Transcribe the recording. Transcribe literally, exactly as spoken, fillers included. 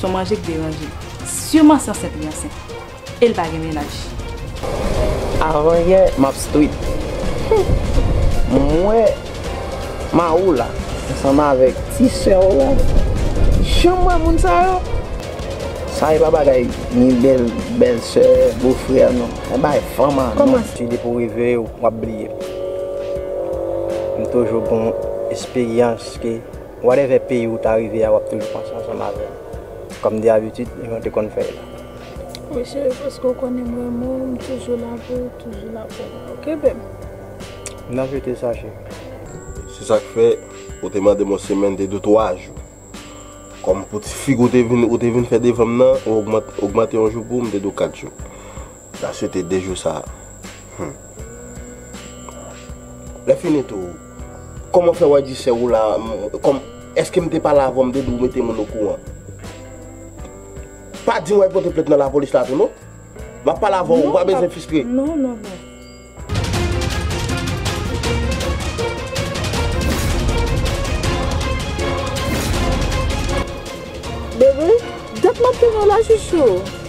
Yon manje k deranje l. Siman se ansent li ansent. E l pa gen mennaj. Avan yè, m ap street. M wè Maoula ansanm avèk ti sè w la. Jan m wè moun sa yo. Sa e pa bagay ni bèl, bèl sè, bo frè non. Se bagay fanm a non. Kòman? Si depi w rive, w ap bliye. M toujou gon esperyans ke whatever peyi ou ta rive a, w ap toujou panse ansanm avè l. Kòm de abitid, jan w te konn fè l la. Wi, cheri, paske w konnen m renmen w, m toujou la pou ou, toujou la pou mwen. Oke, beb? M ta swete sa, cheri. Se sa k fè, ou te mande m yon semèn, te di w twa jou. Kòm pou ti fig ou te vin, ou te vin fè devan m nan, ou ogmante, ogmante yon jou pou m, te di w kat jou. M ta swete de jou sa a. Hmm. Lè fini tou, kòman fè w a di sè ou la, m, kòm, èske m te pale avè w, m te di w mete moun okouran? Pa di m w al pote plent nan lapolis la tou, non. M ap pale avè w, ou pa bezwen fistre. Non, non, non. Bebe, dat m ap tann ou la, chouchou.